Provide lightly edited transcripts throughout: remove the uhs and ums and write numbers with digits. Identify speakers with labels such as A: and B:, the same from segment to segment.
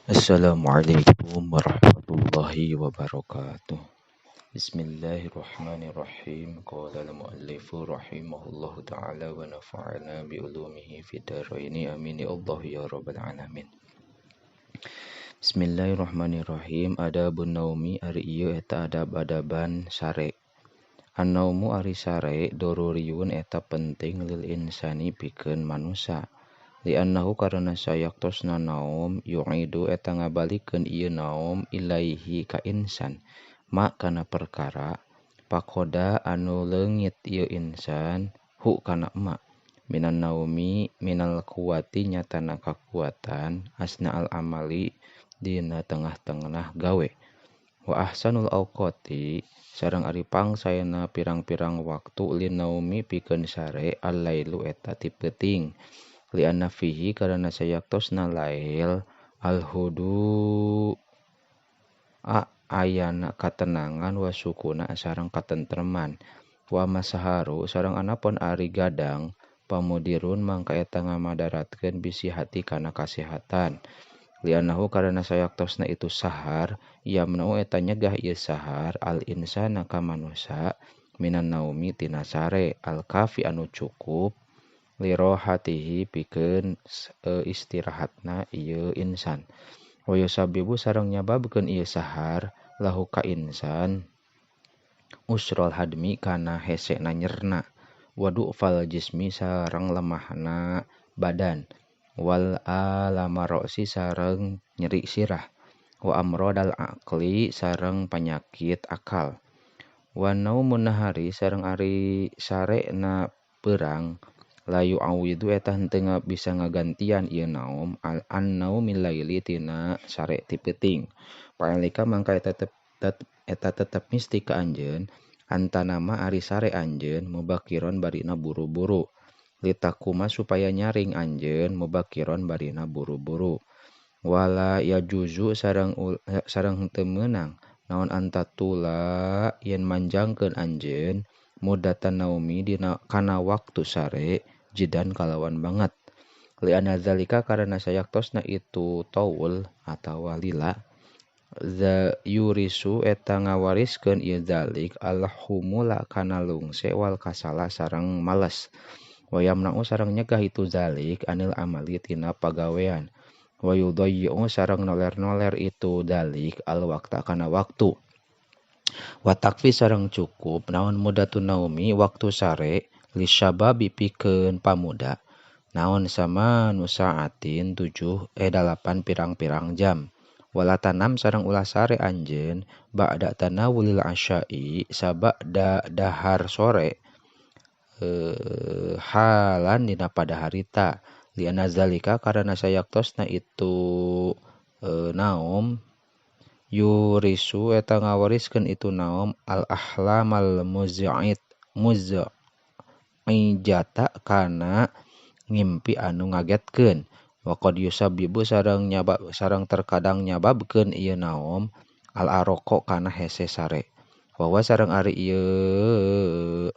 A: Assalamualaikum warahmatullahi wabarakatuh. Bismillahirrahmanirrahim. Qala al-muallifu rahimahullahu ta'ala wa nafa'ana bi ulumihi fid dharaini. Amin ya Allah ya rabbal alamin. Bismillahirrahmanirrahim. Adabun naumi ari ieu eta adab-adaban sare. An-naumu ari sare doruriyun eta penting lil insani pikeun manusa. Li'annahu karena sayaktosna naum yu'idu eta ngabalikeun ieu naum ilaihi ka insan ma kana perkara pakoda anu leungit ieu insan hu kana ma minan naumi minal kuwati nyatana kakuatan asna al amali dina tengah-tengah gawe wa ahsanul awqati sareng ari pangsaena pirang-pirang waktu lin naumi pikeun sare al-lailu eta ti peuting. Li'anna fihi karena sayaktosna lail al-hudu ayana katenangan wa sukuna sareng katentreman wa masaharu sareng anapun ari gadang pamudirun mangka eta ngamadaratkeun bisi hati kana kasehatan. Li'annahu karena sayaktosna itu sahar yamna'u eta nyegah ieu sahar al insana ka manusa minan naumi tina sare al kafi anu cukup lirohatihi pikeun istirahatna ieu insan. Wa yusabibu sareng nyababkeun ieu sahar lahu ka insan usrul hadmi kana hesena nyerna wa du'fal jismi sareng lemahna badan wal alama ra'si sareng nyeri sirah wa amrodal aqli sareng panyakit akal wa naumun nahari sareng ari sarena perang layu awidu eta henteu bisa ngagantian ieu naum al annaumil laili tina sare ti peuting. Pa'alika mangka eta tetep misti ka anjeun antanama ari sare anjeun mubakiron barina buru-buru litakuma supaya nyaring anjeun mubakiron barina buru-buru wala yajuzu sareng sareng henteu meunang naon antatula yen manjangkeun anjeun mudatan naumi dina kana waktu sare jidan kalawan banget. Li'anna zalika karena sayaktosna itu taul atawa lila za yurisu eta ngawariskeun ieu zalik alhumula kana lungse wal kasala sareng males wa yamna'u sareng nyegah itu zalik anil amali tina pagawean wa yudayyi'u sareng noler-noler itu zalik al waqta kana waktu wa takfi sareng cukup naon mudatun naumi waktu sare lisyababi pikeun pamuda naon sama nusaatin 7 8 pirang-pirang jam wala tanam sareng ulah sare anjeun ba'da tanawulil asya'i sabada dahar sore halan dina pada harita li'anna zalika karena sayaktosna itu naum yurisu eta ngawariskeun itu naum al ahlamal muz'id muz'ijata kana ngimpi anu ngagetkeun wa qad yusabibu sareng nyabab sareng terkadang nyababkeun ieu naum al araqo kana hese sare wa wa sareng ari ieu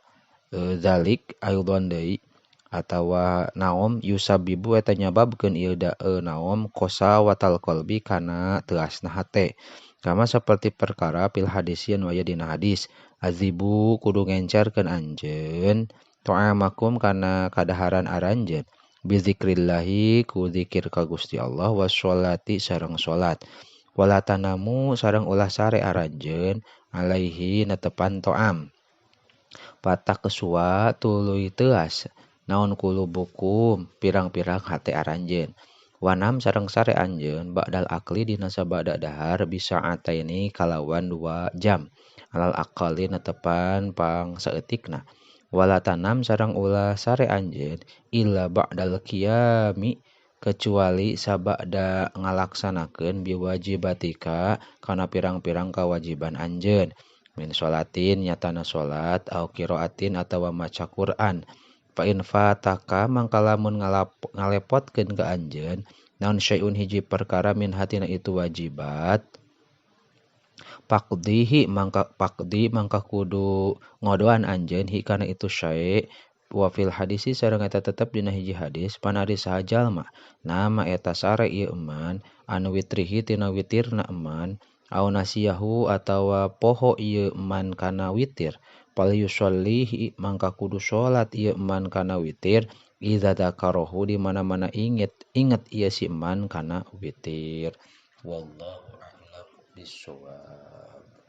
A: zalik aidon deui atawa naum yusabibu eta nyababkeun ieu naum qasawatal qalbi kana teuasna hate kama saperti perkara fil hadis yen waya dina hadis azibu kudu ngencerkeun anjeun ta'amakum kana kadaharan aranjeun bizikrillahi ku zikir ka Gusti Allah washolati sareng salat wala tanamu sareng ulah sare aranjeun alaihi netepan ta'am patak kesua tuluy teuas naon kulubukum pirang-pirang hate aranjeun wanam sareng sare anjeun ba'dal akli dina sabada dahar bisa ataini kalawan 2 jam alal aqali netepan pang saeutikna wala tanam sareng ulah sare anjeun illa ba'dal qiyami kecuali sabada ngalaksanakeun biwajibatika kana pirang-pirang kawajiban anjeun min sholatin nyatana sholat au qiraatin atawa maca Quran fa in fataka mangka lamun ngalepotkeun ka anjeun naon syai'un hiji perkara min hatina itu wajibat paqdihi mangka paqdi mangka kudu ngodoan anjeun hi kana itu syai' wa fil hadisi sareng eta tetep dina hiji hadis panari saha jalma nama eta sare ieu eman An witrihi tina witirna man aw nasiyahu atawa poho ieu man kana witir fal yusollihi mangka kudu salat ieu man kana witir idza dzakarahu di mana-mana inget inget ieu si man kana witir. Wallahu a'lam bissawab.